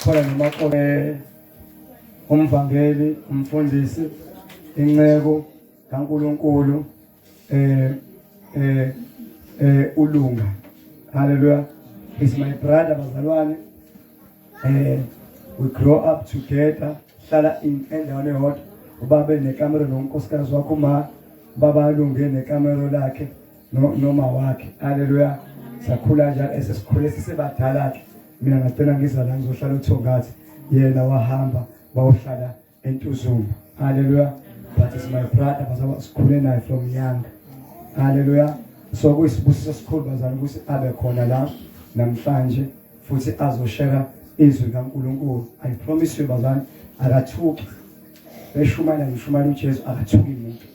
Khona nomakoti umvangeli, umfundisi, inceku kaNkuluNkulu uLunga. Hallelujah. He's my brother bazalwane. We grow up together, hlala in endaweni eyodwa. Ubaba enekamero nonkosikazi wakhe uma baba alunge nekamero lakhe noma wakhe. Hallelujah. Sakhula njalo esesikhule sisebadala ke. Mina ngagcina ngiza la ngizohlala uThongathi. Yena wahamba wayohlala eNtuzuma. Hallelujah. But it's my brother bazalwane sikhule naye from young. Hallelujah. So kuyisibusiso esikhulu bazalwane ukuthi abe khona la namhlanje futhi azoshare izwi kaNkuluNkulu. I promise you bazalwane akathuki. Beshumayela ngishumayela uJesu akathuki umuntu.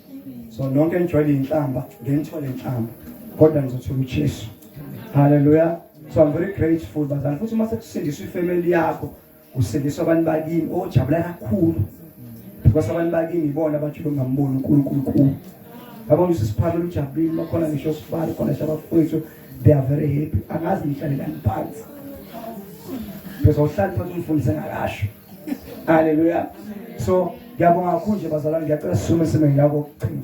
So nonke nijwayele inhlamba, ngenithole inhlamba. Kodwa nizothola uJesu. Hallelujah. So I'm very grateful bazalwane futhi uma sekusindiswa ifamily yakho usindiswa abantu bakini ojabula kakhulu because abantu bakini ibona abathi bengamboni uNkulunkulu kubo. Yabona ukuthi siphamela ujabulile bakhona ngisho sibali khona ngisho abafowethu they are very happy. Angazi ngihlalelani phansi. Because awuhlali phansi umfundisi engakasho. Hallelujah. So ngiyabonga kakhulu nje bazalwane ngiyacela sisume sime ngakho ukuqina.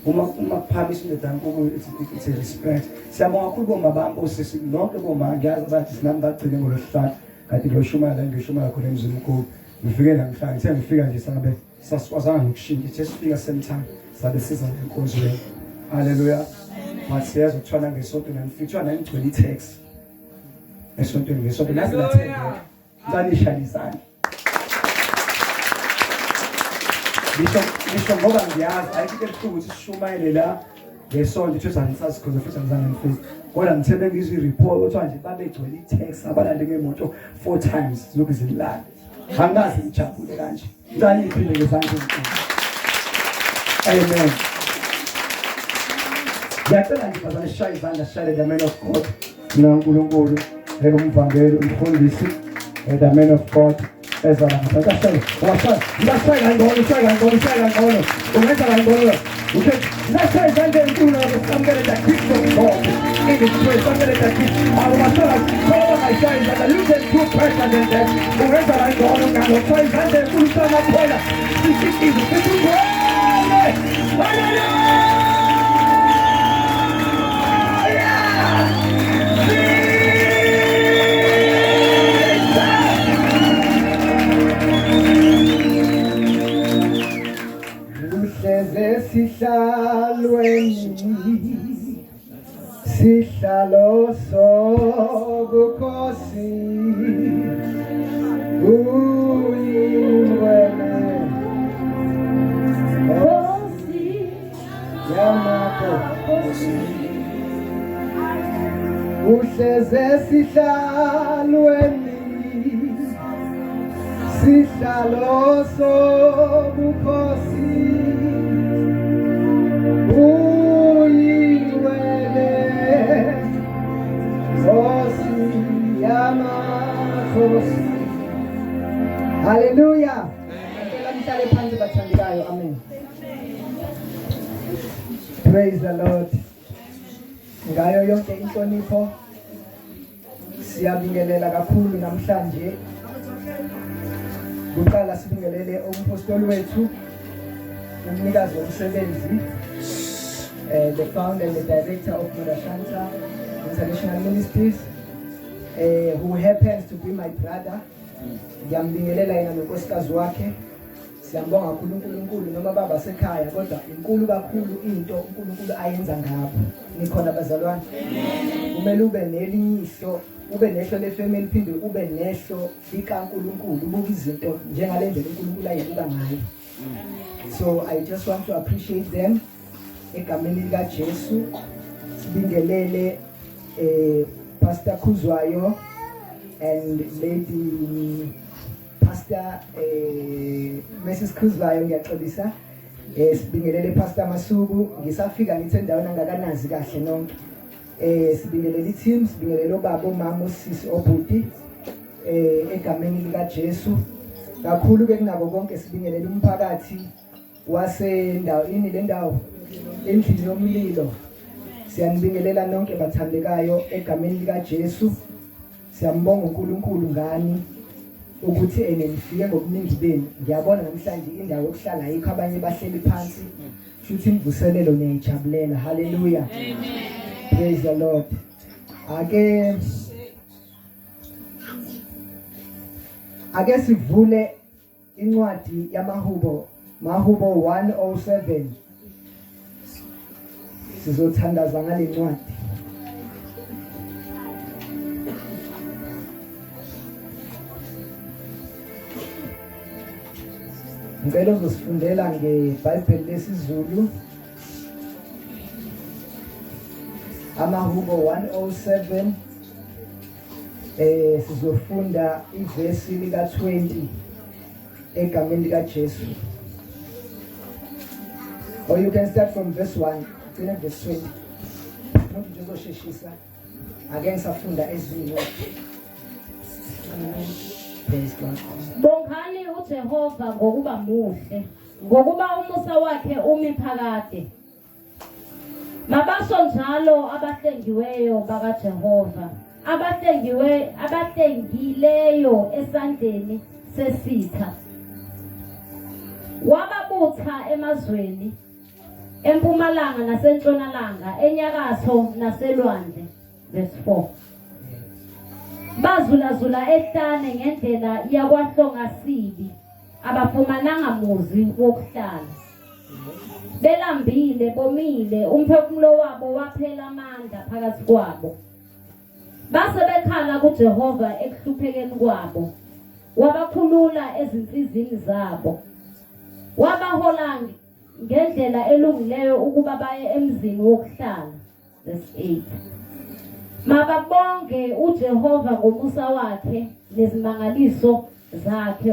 Uma kuphakamisa indoda yaNkulunkulu it's a respect. Siyabonga kakhulu boma bami osisi nonke boma ngiyazi bathi sinami bagcine ngolwesihlanu kade ngiyoshumayela ngishumayela khona emzini omkhulu. Ngifike namhlanje sengifika nje sabe sasikwazanga nokushintsha ithe sifika same time sabe siza enkonzweni. Hallelujah. But siyezwa kuthiwa nangesonto nanifika kuthiwa nanigcwele i-taxi. Esontweni ngesonto naze nathembeka. Ngicela nishayele izandla. Ngisho ngoba ngiyazi ayikho into ebuhlungu ukuthi sishumayele la ngesonto ukuthi angisazi khona futhi angizange ngifike. Kodwa ngithe bengizwe i-report kuthiwa nje babegcwele i-taxi abalande ngemoto 4 times zilokhu zilala. Angikaze ngijabule kanje. Ngicela niyiphinde ngezandla ezinkulu. Amen. Ngiyacela nje bazalwane sishaye izandla sishayele the man of God naNkulunkulu umvangeli umfundisi the man of God eza la ngaphansi ashaye washaya ngashaya kangcono shaya kangcono shaya kangcono ungenza kangcono uthe ngashaya izandla ezinkulu lapho samukele the gift of God in his place samukele the gift awubashaya khona ngashaya izandla you can do better than that ungenza kangcono ngalo shaya izandla ezinkulu samakhona sisikizi sithi ungcwele hallelujah. Uhleze sihlalweni sihlalo sobukhosi uyingwele Nkosi yamakhosi uhleze sihlalweni sihlalo sobukhosi uyingcwele Nkosi yamakhosi. Haleluya. Ngicela nihlale phansi bathandekayo. Amen. Praise the Lord. Ngayo yonke inhlonipho siyabingelela kakhulu namhlanje. Kuqala sibingelele umpostoli wethu, umnikazi womsebenzi, the founder and the director of Mother Shanta International Ministries, who happens to be my brother. Ngiyambingelela yena nonkosikazi wakhe. Siyambonga kakhulu uNkulunkulu noma baba sekhaya kodwa inkulu kakhulu into uNkulunkulu ayenza ngabo. Nikhona bazalwane? Kumele ube nelinye ihlo, ube nehlo lefamily phinde ube nehlo likaNkulunkulu, ubuke izinto njengale ndlela uNkulunkulu ayibuka ngayo. So I just want to appreciate them egameni lika Jesu. Sibingelele Pastor Khuzwayo and Lady Pastor Mrs Khuzwayo, ngiyaxolisa. Sibingelele Pastor Masuku, ngisafika ngithi endaweni angakanazi kahle nonke. Sibingelele i-team, sibingelele obaba, omama, osisi, obhuti egameni lika Jesu. Kakhulu ke kunako konke sibingelele umphakathi wasendawo ini le ndawo endlini yomlilo. Siyanibingelela nonke bathandekayo egameni lika Jesu. Siyambonga uNkulunkulu ngani ukuthi ene nifike ngobuningi benu. Ngiyabona namhlanje indawo yokuhlala ayikho abanye bahleli phansi. Futhi imvuselelo niyayijabulela. Hallelujah. Amen. Praise the Lord. Ake ake sivule Incwadi yamahubo Mahubo 107 Sizothandaza ngale ncwadi. Ngicela uzosifundela ngeBhayibheli lesiZulu. Amahubo 107 eh sizofunda ivesi lika 20 egameni lika Jesu. Or you can start from verse 1 gcina verse 20. Umuntu nje uzosheshisa ake ngisafunda ezinye incwadi. Praise God. Bongani uJehova ngokuba muhle, ngokuba umusa wakhe umi phakade. Mabasho njalo abahlengiweyo bakaJehova, abahlengiwe abahlengileyo esandleni sesitha. Wababutha emazweni empumalanga nasentshonalanga, enyakatho naselwandle. Verse 4. Bazulazula ehlane ngendlela yakwahlongasibi, abafumananga muzi wokuhlala. Belambile bomile, umphefumulo wabo waphela amandla phakathi kwabo. Base bekhala kuJehova ekuhluphekeni kwabo, wabakhulula ezinsizini zabo. Wabahola ngendlela elungileyo ukuba baye emzini wokuhlala. Verse 8. Mababonge uJehova ngomusa wakhe nezimangaliso zakhe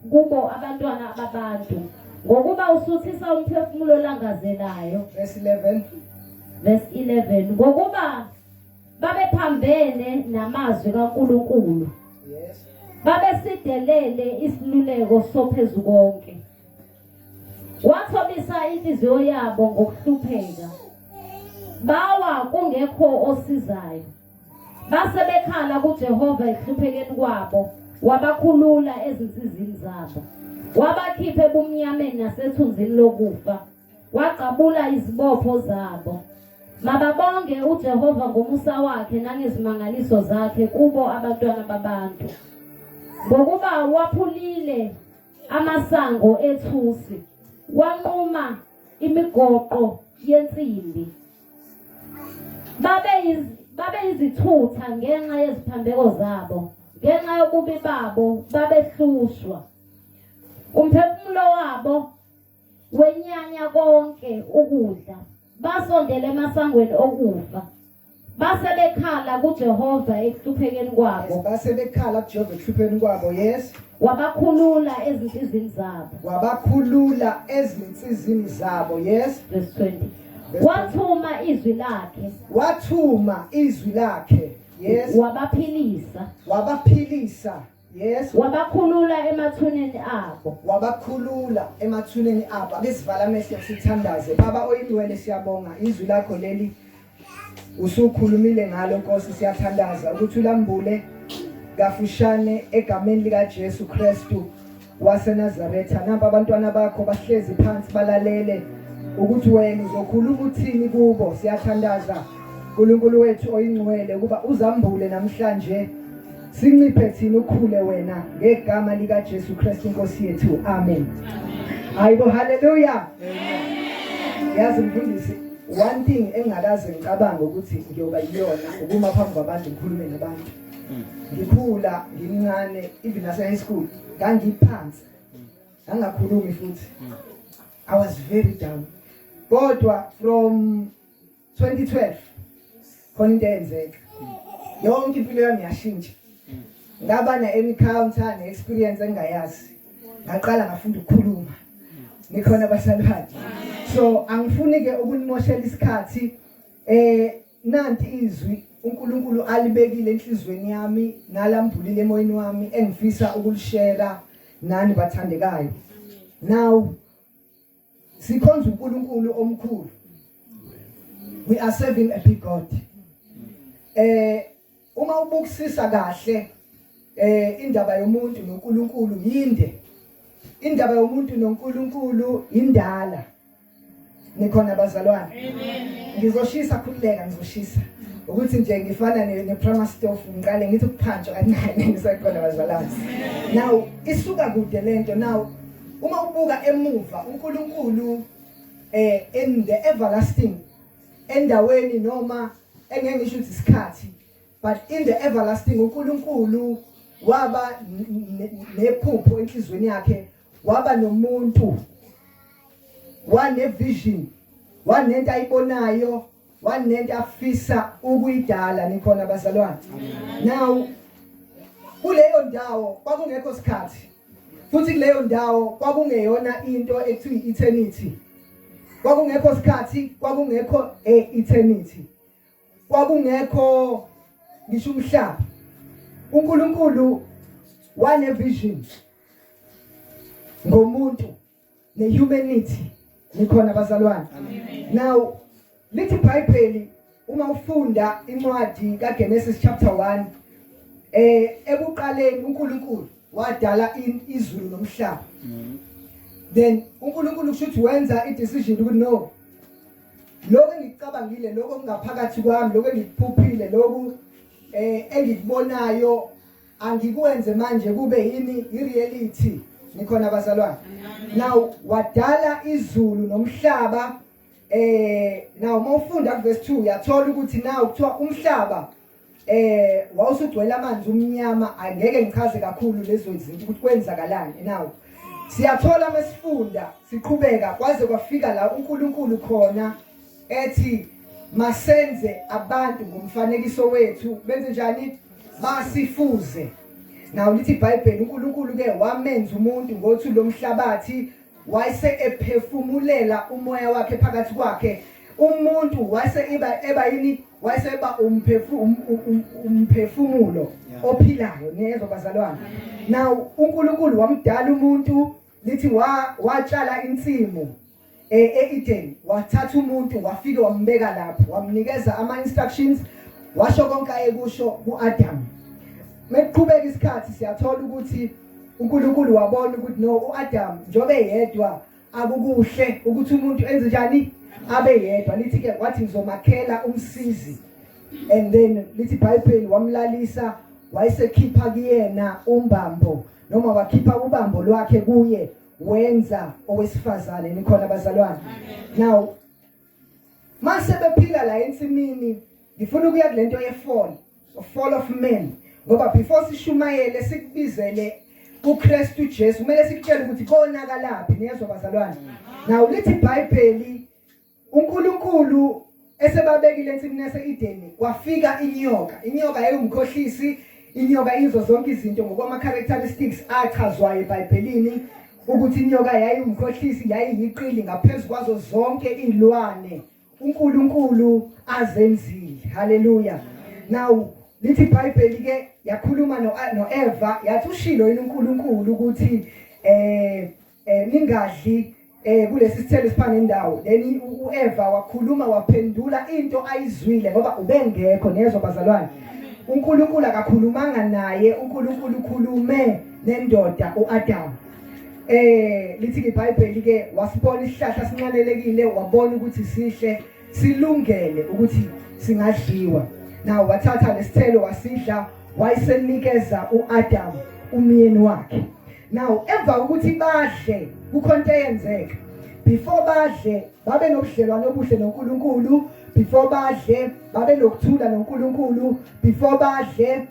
kubo abantwana ababantu ngokuba usuthisa umphefumulo olangazelayo. Verse 11. Verse 11 ngokuba babephambene namazwi kaNkulunkulu. Yes. Babesidelele isiluleko sophezukonke. Wathobisa inhliziyo yabo ngokuhlupheka. Bawa kungekho osizayo. Base bekhala kuJehova ekuhluphekeni kwabo, wabakhulula ezinsizini zabo. Wabakhipha ebumnyameni nasethunzini lokufa, wagqabula izibopho zabo. Mababonge uJehova ngomusa wakhe nangezimangaliso zakhe kubo abantwana babantu. Ngokuba waphulile amasango ethusi, wanquma imigoqo yensimbi. Babe yizithutha ngenxa yeziphambeko zabo, ngenxa yobubi babo babehlushwa. Umphefumulo wabo wenyanya konke ukudla basondela emasangweni okufa base bekhala kuJehova ekuhluphekeni kwabo base bekhala kuJehova ekuhluphekeni kwabo yes wabakhulula ezinsizini zabo wabakhulula ezinsizini zabo yes verse 20 wathuma izwi lakhe wathuma izwi lakhe yes wabaphilisa wabaphilisa Yes. Wabakhulula emathuneni abo. Wabakhulula emathuneni abo. Ake sivale amehlo sithandaze. Baba oyingcwele siyabonga izwi lakho leli usukhulumile ngalo Nkosi siyathandaza ukuthi ulambule kafushane egameni lika Jesu Kristu waseNazaretha. Nampa abantwana bakho bahlezi phansi balalele ukuthi wena uzokhuluma uthini kubo. Siyathandaza uNkulunkulu wethu oyingcwele ukuba uzambule namhlanje sinciphe thina ukhule wena ngegama lika Jesu Kristu inkosi yethu. Amen. Hayibo haleluya. Yazi mfundisi one thing engingakaze ngicabanga ukuthi ngiyoba yiyona ukuma phambi kwabantu ngikhulume nabantu. Ngikhula ngimncane even nase high school ngangiphansi. Ngangakhulumi futhi. I was very down. Kodwa from 2012 khona into eyenzeka. Yonke impilo yami yashintsha. Ngaba ne encounter ne experience engingayazi. Ngaqala ngafunda ukukhuluma. Nikhona basalwane. So angifuni ke ukunimoshela isikhathi eh Nanti izwi uNkulunkulu alibekile enhlizweni yami nalambulile emoyeni wami engifisa ukulishera nani bathandekayo. Now sikhonza uNkulunkulu omkhulu. We are serving a big God. Eh Uma ubukisisa kahle indaba yomuntu noNkulunkulu yinde. Indaba yomuntu noNkulunkulu indala. Nikhona bazalwane? Amen. Ngizoshisa khululeka ngizoshisa. Ukuthi nje ngifana ne primer stove ngiqale ngithi ukuphantsha kancane ngisakhona bazalwane. Now isuka kude lento now uma ubuka emuva uNkulunkulu in the everlasting endaweni noma engeke ngisho ukuthi isikhathi but in the everlasting uNkulunkulu waba nephupho enhlizweni yakhe waba nomuntu wane vision wanento ayibonayo wanento afisa ukuyidala nikhona bazalwane now kuleyo ndawo kwakungekho sikhathi futhi kuleyo ndawo kwakungeyona into ekuthiwa i-eternity kwakungekho sikhathi kwakungekho e-eternity kwakungekho ngisho umhlaba uNkulunkulu wane vision ngomuntu nehumanity nikhona bazalwane now lithi iBhayibheli uma ufunda incwadi kaGenesis chapter 1 ekuqaleni uNkulunkulu wadala izulu nomhlaba then uNkulunkulu kusho ukuthi wenza i-decision ukuthi no lokho engikucabangile lokho kungaphakathi kwami lokho engikuphuphile lokhu engikubonayo angikwenze manje kube yini i-reality nikhona bazalwane now wadala izulu nomhlaba now uma ufunda ku verse 2 uyathola ukuthi now kuthiwa umhlaba wawusugcwele amanzi umnyama angeke ngichaze kakhulu lezo izinto ukuthi kwenzakalani now siyathola mesifunda siqhubeka kwaze kwafika la uNkulunkulu khona ethi masenze abantu ngomfanekiso wethu benze njani basifuze nawo lithi iBhayibheli uNkulunkulu ke wamenza umuntu ngothi lomhlabathi wayese ephefumulela umoya wakhe phakathi kwakhe umuntu wayese eba yini wayese eba umphefumulo ophilayo niyezwa bazalwane now uNkulunkulu wamdala umuntu lithi watshala insimu e-Eden wathatha umuntu wafike wambeka lapho wamnikeza ama instructions washo konke ayekusho kuAdam mekuqhubeka isikhathi siyathola ukuthi uNkulunkulu wabona ukuthi no uAdam njobe yedwa akukuhle ukuthi umuntu enze njani abe yedwa lithi ke wathi ngizomakhela umsizi and then lithi iBhayibheli wamlalisa wayesekhipha kuyena umbambo noma wakhipha ubambo lwakhe kuye wenza owesifazane nikhona bazalwane now mase bephila la ensimini ngifuna ukuya kulento ye fall fall of men ngoba before sishumayele sikubizele kuKristu Jesu kumele sikutshele ukuthi konakalaphi niyezwa bazalwane now lithi iBhayibheli uNkulunkulu esebabekile ensimini yase-Edeni kwafika inyoka inyoka yayingumkhohlisi inyoka izo zonke izinto ngokwama characteristics achazwayo eBhayibhelini ukuthi inyoka yayiwumkhohlisi yayiyiqili ngaphezu kwazo zonke izilwane uNkulunkulu azenzile haleluya now lithi iBhayibheli ke yakhuluma noEva yathi ushilo yini uNkulunkulu ukuthi ningadli kulesi sithelo esipha nendawo then uEva wakhuluma waphendula into ayizwile ngoba ubengekho nezwa bazalwane uNkulunkulu akakhulumanga naye uNkulunkulu ukhulume nendoda uAdam lithi iBhayibheli ke wasibona isihlahla sinxanelekile wabona ukuthi sihle silungele ukuthi singadliwa now wathatha lesithelo wasidla wayesenikeza uAdam umyeni wakhe now emva kokuthi badle kukhona into eyenzeka before badle babe nobudlelwano obuhle noNkulunkulu before badle babe nokuthula noNkulunkulu before badle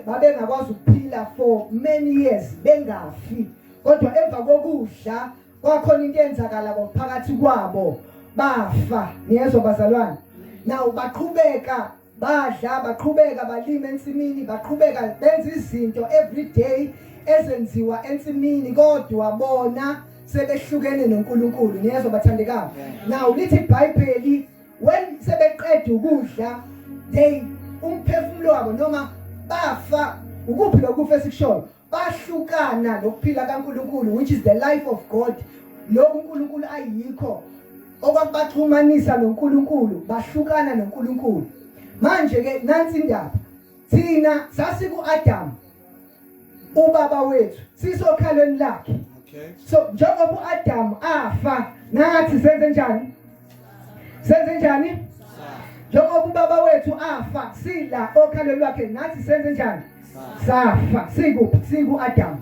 babengakwazi ukuphila for many years bengafi kodwa emva kokudla kwakhona into eyenzakala phakathi kwabo bafa niyezwa bazalwane now baqhubeka badla baqhubeka balima ensimini baqhubeka benza izinto every day ezenziwa ensimini kodwa bona sebehlukene noNkulunkulu niyezwa bathandekayo now lithi iBhayibheli when sebeqeda ukudla they umphefumulo wabo noma bafa ukuphi lokufa esikushoyo bahlukana nokuphila kaNkulunkulu which is the life of God lokhu uNkulunkulu ayikho okwakubaxhumanisa noNkulunkulu bahlukana noNkulunkulu manje ke nansi indaba Thina sasiku-Adamu ubaba wethu sisokhalweni lakhe. Okay. So njengoba uAdam afa nathi senze njani? Senze njani? Njengoba ubaba wethu afa sila okhalweni lwakhe nathi senze njani? Safa. Sikuphi? Siku Adam.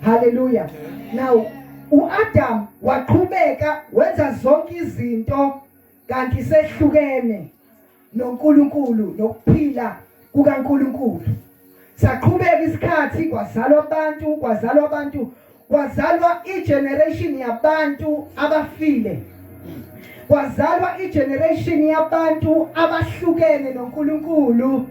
Hallelujah. Now uAdam waqhubeka wenza zonke izinto kanti sehlukene noNkulunkulu nokuphila kukaNkulunkulu. Saqhubeka isikhathi kwazalwa abantu, kwazalwa abantu, kwazalwa igeneration yabantu abafile. Kwazalwa igeneration yabantu abahlukene noNkulunkulu.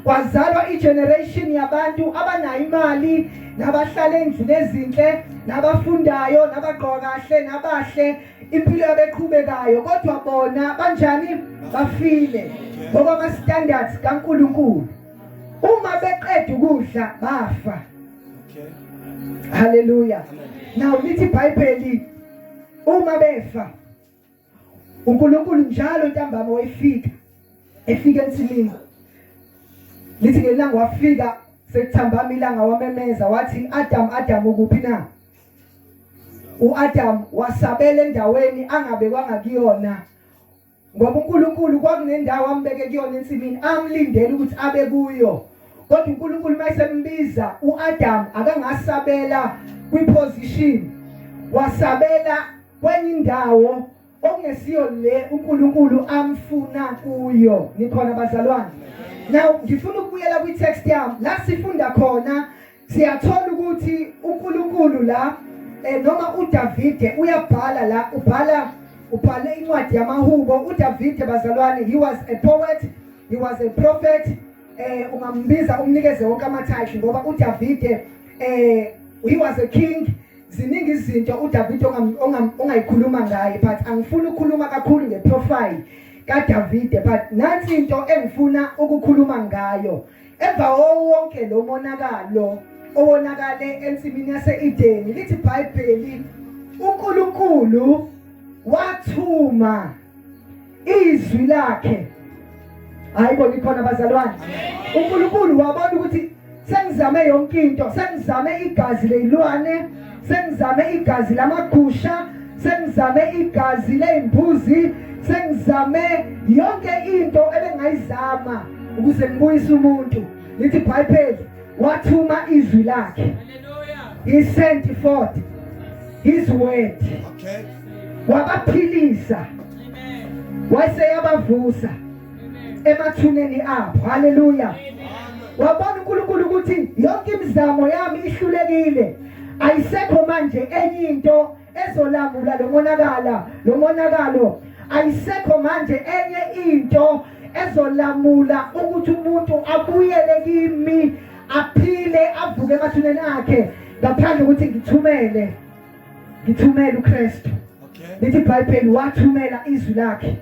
Kwazalwa igeneration yabantu abanayo imali nabahlala endlini ezinhle nabafundayo nabagqoka kahle nabahle impilo yabo eqhubekayo kodwa bona banjani bafile ngoba ama standards kaNkuluNkulu uma beqeda ukudla bafa. Okay. Hallelujah. Now lithi iBhayibheli uma befa uNkulunkulu njalo ntambama wayefika efika ensimini. Lithi ngelanga wafika sekuthambama ilanga wamemeza wathi Adam Adam ukuphi na? uAdam wasabela endaweni angabekwanga kuyona ngoba uNkulunkulu kwakunendawo ambeke kuyona ensimini amlindele ukuthi abe kuyo kodwa uNkulunkulu mayesembiza uAdam akangasabela kwiposition wasabela kwenye indawo okungesiyo le uNkulunkulu amfuna kuyo. Nikhona bazalwane? Now ngifuna ukubuyela kwi-text yami la sifunda khona siyathola ukuthi uNkulunkulu la noma uDavide uyabhala la ubhala ubhale incwadi yamahubo. uDavide bazalwane, he was a poet, he was a prophet. Ungambiza umnikeze wonke ama-title ngoba uDavide he was a king. Ziningi izinto uDavide ongayikhuluma ngaye, but angifuni ukukhuluma kakhulu ngeprofile kaDavide, but nansi into engifuna ukukhuluma ngayo. Emva wonke lo monakalo owonakale ensimini yase-Edeni, lithi iBhayibheli uNkulunkulu wathuma izwi lakhe. Hayibo, nikhona bazalwane? uNkulunkulu wabona ukuthi sengizame yonke into, sengizame igazi leyilwane, sengizame igazi lamagusha, sengizame igazi leyimbuzi, sengizame yonke into ebengayizama ukuze ngibuyise umuntu. Lithi iBhayibheli wathuma izwi lakhe. He sent forth his word. Okay. Wabaphilisa. Wayeseyabavusa emathuneni abo. Haleluya. Wabona uNkulunkulu ukuthi yonke imizamo yami ihlulekile. Ayisekho manje enye into ezolamula lo monakala, lo monakalo. Ayisekho manje enye into ezolamula ukuthi umuntu abuyele kimi, aphile, avuke emathuneni akhe, ngaphandle ukuthi ngithumele uKristu. Okay. Lithi iBhayibheli wathumela izwi lakhe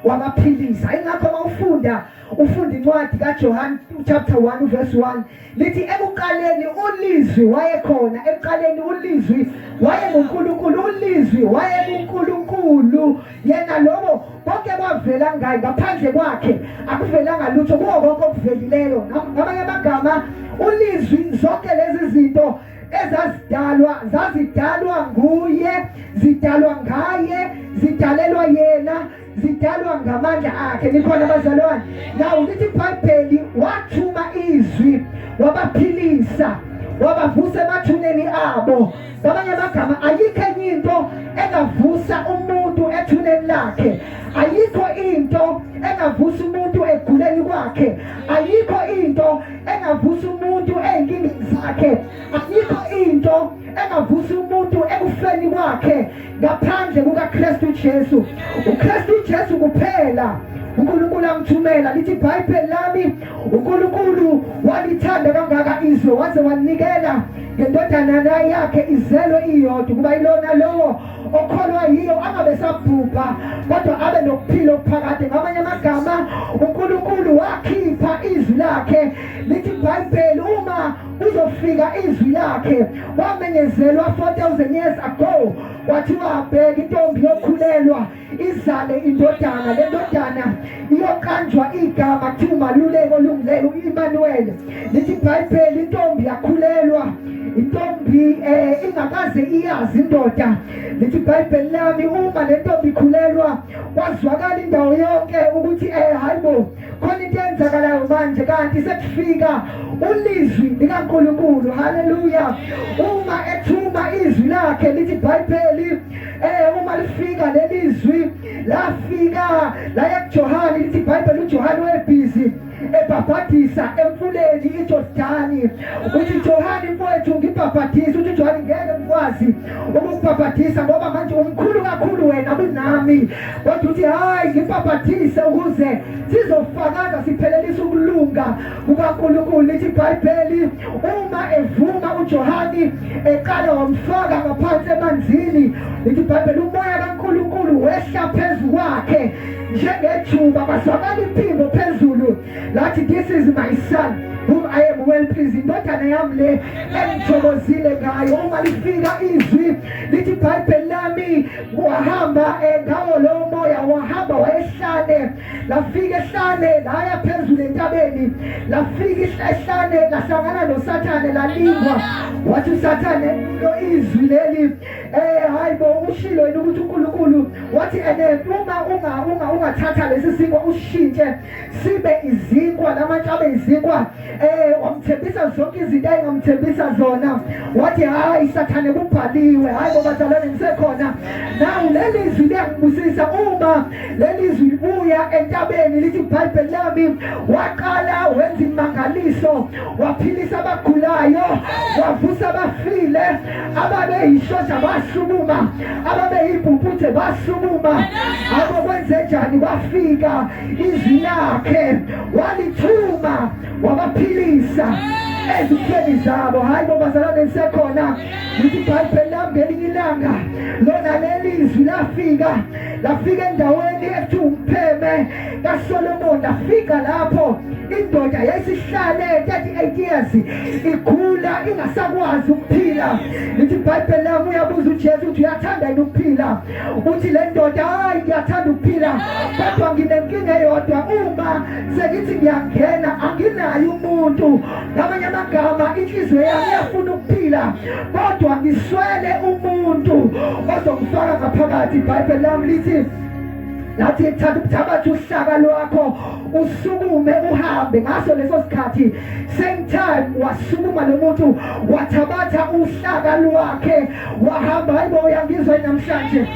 wabaphilisa. Ingakho mawufunda ufunda incwadi kaJohn chapter 1 verse 1 lithi ekuqaleni ulizwi wayekhona, ekuqaleni ulizwi wayenguNkulunkulu, ulizwi wayenguNkulunkulu, yena lowo konke kwavela ngaye, ngaphandle kwakhe akuvelanga lutho kuwo konke okuvelileyo. Ngamanye amagama ulizwi, zonke lezi zinto ezazidalwa zazidalwa nguye, zidalwa ngaye, zidalelwa yena, zidalwa ngamandla akhe. Nikhona bazalwane? Now lithi iBhayibheli wathuma izwi wabaphilisa, wabavusa emathuneni abo. Ngamanye amagama ayikho enye into engavusa umuntu ethuneni lakhe, ayikho into engavusa umuntu eguleni kwakhe, ayikho into engavusa umuntu ey'nkingeni zakhe, ayikho into engavusa umuntu ekufeni kwakhe ngaphandle kukaKristu Jesu. UKristu Jesu kuphela uNkulunkulu amthumela. Lithi iBhayibheli lami uNkulunkulu walithanda kangaka izwe waze wanikela ngendodana yakhe izelwe iyodwa, ukuba ilona lowo okholwa yiyo angabe sabhubha kodwa abe nokuphila okuphakade. Ngamanye amagama uNkulunkulu wakhipha izwi lakhe. Lithi iBhayibheli uma kuzofika izwi lakhe wamenyezelwa 4000 years ago. Kwathiwa bheka intombi yokhulelwa izale indodana, le ndodana iyoqanjwa igama kuthiwa uMaluleko olungileyo u-Emmanuel. Lithi iBhayibheli intombi yakhulelwa, intombi ingakaze iyazi indoda. Lithi iBhayibheli lami uma le ntombi ikhulelwa kwazwakala indawo yonke ukuthi hayibo khona into eyenzakalayo manje, kanti sekufika ulizwi likaNkulunkulu. Haleluya! Uma ethuma izwi lakhe lithi iBhayibheli uma lifika lelizwi lafika laya kuJohane, lithi iBhayibheli uJohane wayebhizi ebhabhadisa emfuleni iJordani. Uthi Johane mfowethu ngibhabhadisa, uthi Johane ngeke ngikwazi ukukubhabhadisa ngoba manje umkhulu kakhulu wena kunami, kodwa uthi hayi ngibhabhadise ukuze sizofakaza siphelelisa ukulunga kukaNkulunkulu. Lithi iBhayibheli uma evuma uJohane eqala wamfaka ngaphansi emanzini, lithi iBhayibheli umoya kaNkulunkulu wehla phezu kwakhe njengejuba, kwazwakala iphimbo phezulu lathi this is my son whom I am well pleased, indodana yami le engithokozile ngayo. Uma lifika izwi lithi iBhayibheli lami wahamba ngawo lowo moya, wahamba wayehlane, lafika ehlane, laya phezulu entabeni, lafika ehlane lahlangana noSathane, lalingwa. Wathi uSathane lo izwi leli hayibo ushilo yini ukuthi uNkulunkulu wathi ene uma ungathatha lesi sinkwa ushintshe sibe izinkwa, lamatshe abe izinkwa, wamthembisa zonke izinto ayingamthembisa zona. Wathi hayi Sathane kubhaliwe. Hayi ngoba bazalwane ngisekhona nawu, leli zwi liyangibusisa. Uma leli zwi libuya entabeni lithi iBhayibheli lami waqala wenza imangaliso, waphilisa abagulayo, wavusa abafile, ababeyishosha basukuma, ababeyimpumputhe basukuma. Abo kwenze njani? Kwafika izwi lakhe walithuma wabaphilisa ezifweni zabo. Hayi bo bazalwane ngisekhona. Lithi iBhayibheli lami ngelinye ilanga lona leli zwi lafika, lafika endaweni ekuthiwa umpheme kaSolomon. Lafika lapho indoda yayisihlale 38 years igula ingasakwazi ukuphila. Lithi iBhayibheli lami uyabuza uJesu ukuthi uyathanda yini ukuphila. Uthi le ndoda hayi ngiyathanda ukuphila, kodwa nginenkinga eyodwa, uma sengithi ngiyangena anginaye umuntu. Ngamanye amagama inhliziyo yami iyafuna ukuphila kodwa ngiswele umuntu ozongifaka ngaphakathi. IBhayibheli lami lithi lathi thatha ubuthabatha uhlaka lwakho usukume uhambe. Ngaso leso sikhathi same time wasukuma lo muntu wathabatha uhlaka lwakhe wahamba. Hayibo uyangizwa namhlanje?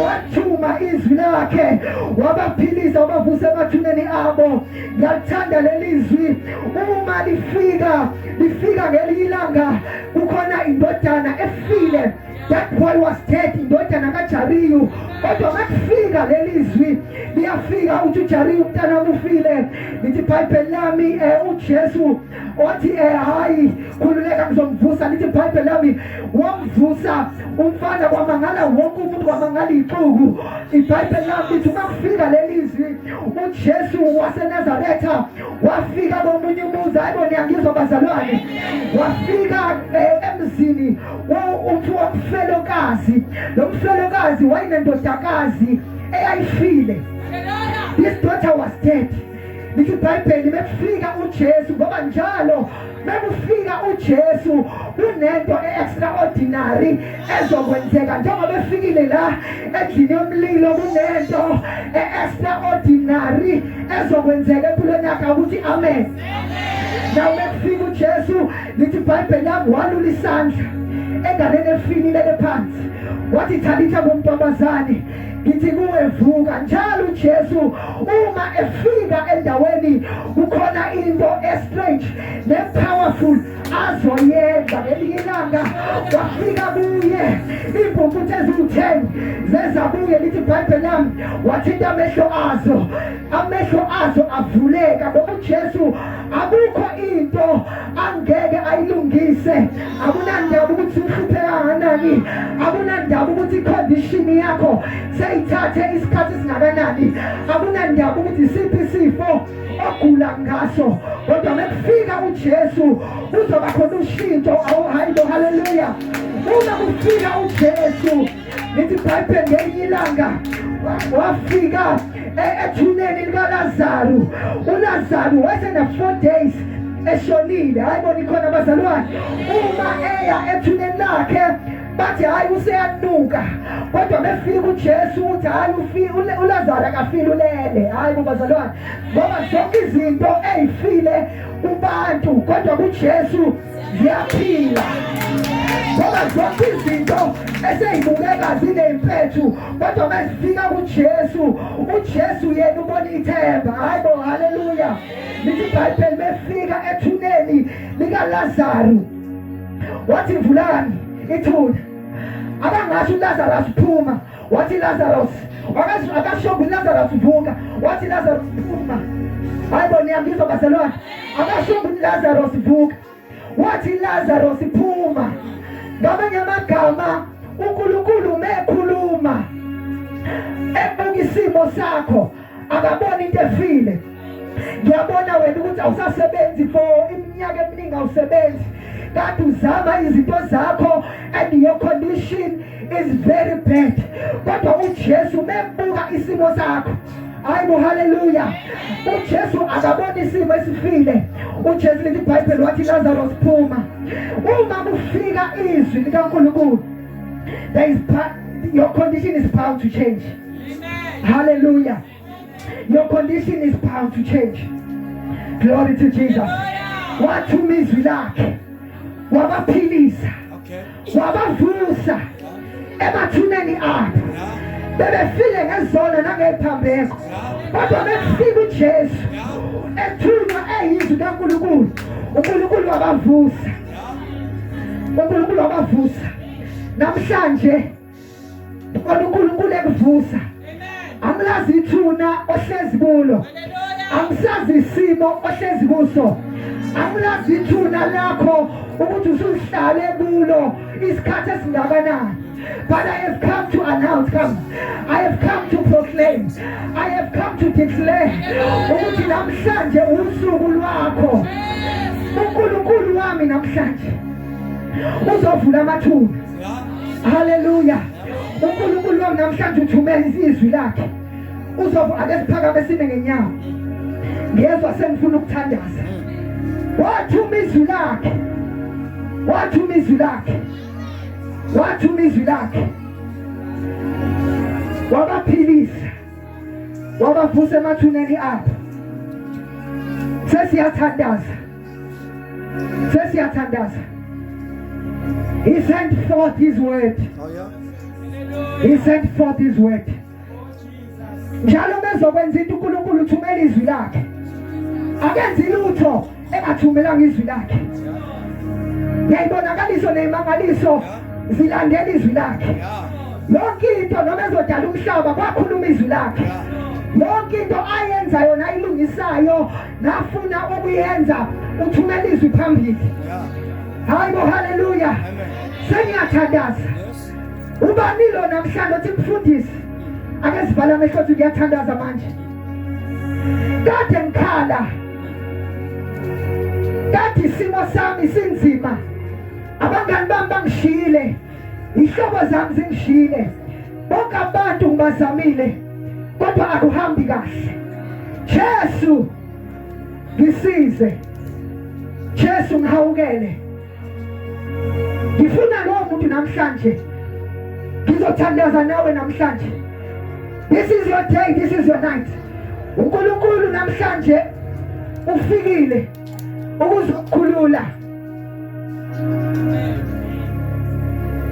Wathuma izwi lakhe wabaphilisa, wabavusa emathuneni abo. Ngiyakuthanda leli zwi uma lifika, lifika ngelinye ilanga kukhona indodana efile. That boy was dead, indodana kaJariyu. Kodwa makufika leli zwi liyafika uthi uJariyu umntana wami ufile. Lithi iBhayibheli lami uJesu wathi hayi khululeka ngizomvusa. Lithi iBhayibheli lami wamvusa umfana, kwamangala wonke umuntu, kwamangala ixuku. IBhayibheli lami lithi uma kufika leli zwi uJesu waseNazaretha wafika komunye umuzi. Hayibo niyangizwa bazalwane? Wafika emzini uthi womfelokazi. Lo mfelokazi wayenendodakazi eyayifile. This daughter was dead. Lithi iBhayibheli mekufika uJesu, ngoba njalo mekufika uJesu kunento e-extraordinary ezokwenzeka. Njengoba efikile la endlini yomlilo kunento e-extraordinary ezokwenzeka empilweni yakhe. Ukuthi amen. Naw mekufika uJesu lithi iBhayibheli lami walula isandla enganeni efile lephansi wathi thalitha kumntombazane ngithi kuwe vuka. Njalo uJesu uma efika endaweni kukhona into estrange ne-powerful azoyenza. Ngelinye ilanga wafika kuye iy'mpumputhe eziwu-10 zeza kuye. Lithi iBhayibheli lami wathinta amehlo azo, amehlo azo avuleka. Ngoba uJesu akukho into angeke ayilungise, akunandaba ukuthi uhlupheka kangakanani. esingakanani, akunandaba ukuthi icondition yakho seyithathe isikhathi esingakanani, akunandaba ukuthi isiphi isifo ogula ngaso, kodwa mekufika uJesu kuzoba khona ushintsho. Awu hayi bo, haleluya! Uma kufika uJesu, lithi iBhayibheli ngelinye ilanga wafika ethuneni likaLazaru. ULazaru wayesena 4 days eshonile. Hayi bona, ikhona abazalwane, uma eya ethuneni lakhe bathi hayi, useyanuka, kodwa befika uJesu uthi hayi, uLazaru akafile, ulele. Hayi bazalwane, ngoba zonke izinto ezifile kubantu kodwa kuJesu ziyaphila, ngoba zonke izinto eseyibukeka ziney'mpethu kodwa mazifika kuJesu, uJesu yena ubona ithemba. Hayi bo, haleluya! Lithi iBhayibheli befika ethuneni likaLazaru, wathi vulani ithuna. Abangasho uLazarus phuma, wathi Lazarus, akasho uLazarus vuka, wathi Lazarus phuma. Hayi bo, niyangizwa bazalwane? Akasho uLazarus vuka, wathi Lazarus phuma. Ngamanye amagama, uNkulunkulu mekhuluma ebuka isimo sakho akabona into efile. Ngiyabona wena ukuthi awusasebenzi for iminyaka eminingi, awusebenzi, kade uzama izinto zakho and your condition is very bad, kodwa uJesu mebuka isimo sakho, hayi bo, haleluya, uJesu akabona isimo esifile. UJesu, lithi iBhayibheli, wathi Lazarus phuma. Uma kufika izwi likaNkulunkulu, there is your condition is bound to change. Amen. Hallelujah. Your condition is bound to change. Glory to Jesus. Wathuma izwi lakhe, wabaphilisa, wabavusa emathuneni abo. Bebefile ngezono nangephambeko, kodwa bekufika uJesu ethunywa eyizwi kaNkulunkulu, uNkulunkulu wabavusa, uNkulunkulu wabavusa. Namhlanje kodwa uNkulunkulu ekuvusa. Angilazi ithuna ohlezi kulo, angisazi isimo ohlezi kuso, angilazi ithuna lakho ukuthi usuhlale kulo isikhathi esingakanani. But I have come to announce, come. I have come to proclaim. I have come to declare ukuthi namhlanje usuku lwakho. UNkulunkulu wami namhlanje uzovula amathuna. Hallelujah. UNkulunkulu wami namhlanje uthumela izwi lakhe. Uzovu ake siphakame sime ngenyawo. Ngiyezwa sengifuna ukuthandaza. Wathuma izwi lakhe. Wathuma izwi lakhe. Wathuma izwi lakhe. Wabaphilisa. Wabavusa emathuneni abo. Sesiyathandaza. Sesiyathandaza. He sent forth his word. Oh yeah. He sent forth his word. Njalo bezokwenza into uNkulunkulu uthumela izwi lakhe. Akenzi lutho engathumelanga izwi lakhe. Ngiyayibonakaliso nezimangaliso zilandela izwi lakhe. Yonke into, noma ezodala umhlaba, kwakhuluma izwi lakhe. Yonke into ayenzayo nayilungisayo nafuna ukuyenza, uthumela izwi phambili. Hayi bo, haleluya! Sengiyathandaza. Ubani lo namhlanje othi, mfundisi, ake sivala amehlo ethi ngiyathandaza manje. Kade ngikhala, kade isimo sami sinzima, abangani bami bangishiyile, ihlobo zami zingishiyile, bonke abantu ngibazamile kodwa akuhambi kahle. Jesu ngisize, Jesu ngihawukele. Ngifuna lowo muntu namhlanje, ngizothandaza nawe namhlanje. This is your day, this is your night. UNkulunkulu namhlanje ufikile ukuzokukhulula.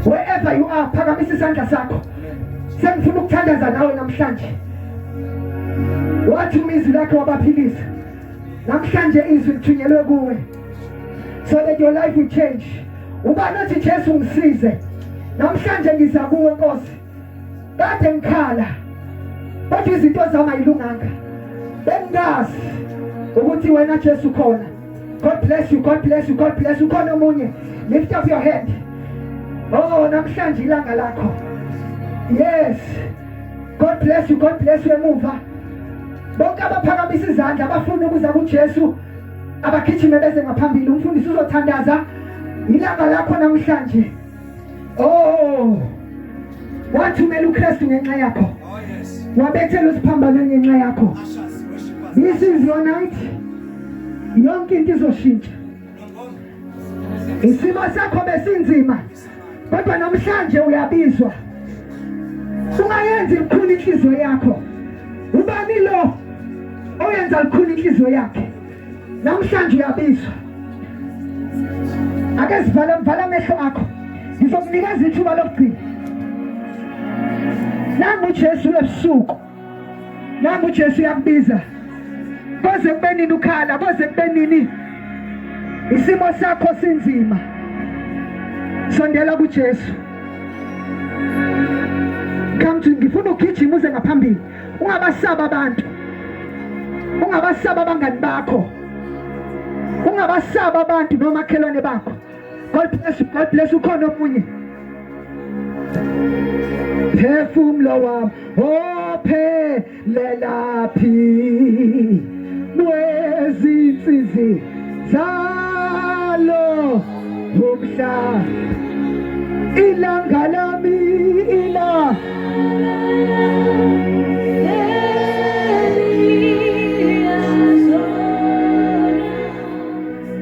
Wherever you are, phakamisa isandla sakho, sengifuna ukuthandaza nawe namhlanje. Wathuma izwi lakhe, wabaphilisa. Namhlanje izwi lithunyelwe kuwe so that your life will change. Ubani othi, Jesu ngisize, namhlanje ngiza kuwe Nkosi, kade ngikhala kodwa izinto zami ayilunganga, bengingazi ukuthi wena Jesu khona. God bless you, God bless you, God bless you. Khona omunye? Lift up your hand. Oh, namhlanje ilanga lakho. Yes. God bless you, God bless you emuva. Bonke abaphakamisa izandla abafuna ukuza kuJesu abagijime beze ngaphambili. Umfundisi uzothandaza. Ilanga lakho namhlanje. Oh. Wathumela uKristu ngenxa yakho. Oh yes. Wabethela usiphambanweni ngenxa yakho. Ushers, worshippers. This is your night. Yonke into izoshintsha. Isimo sakho besinzima. Kodwa namhlanje uyabizwa. Ungayenzi likhulu inhliziyo yakho. Ubani lo oyenza likhulu inhliziyo yakhe? Namhlanje uyabizwa. Ake sivale vala amehlo akho. Ngizokunikeza ithuba lokugcina. Nangu uJesu ebusuku. Nangu uJesu uyakubiza. Koze kube nini ukhala, koze kube nini isimo sakho sinzima. Sondela kuJesu. Come to ngifuna ugijima uze ngaphambili. Ungabasaba abantu. Ungabasaba abangani bakho. Ungabasaba abantu nomakhelwane bakho. God bless you, God bless you khona omunye. Phefumlo wami ophelelaphi kwezinsizi zalo umhla ilanga lami ila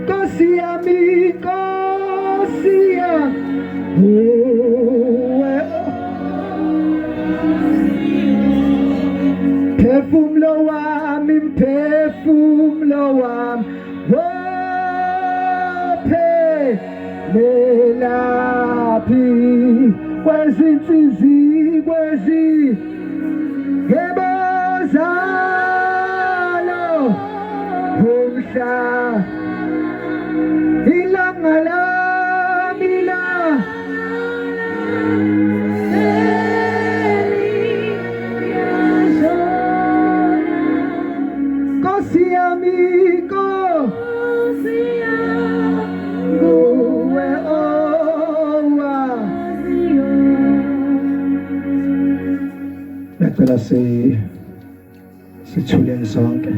Nkosi yami Nkosi yami uwe Phefumlo wami mphefumlo wami wophelelaphi kwezinsizi kwezi yebo zalo umhla ilanga lami la Nkosi yami Nkosi nguwe owa Ngicela si sithuleni sonke.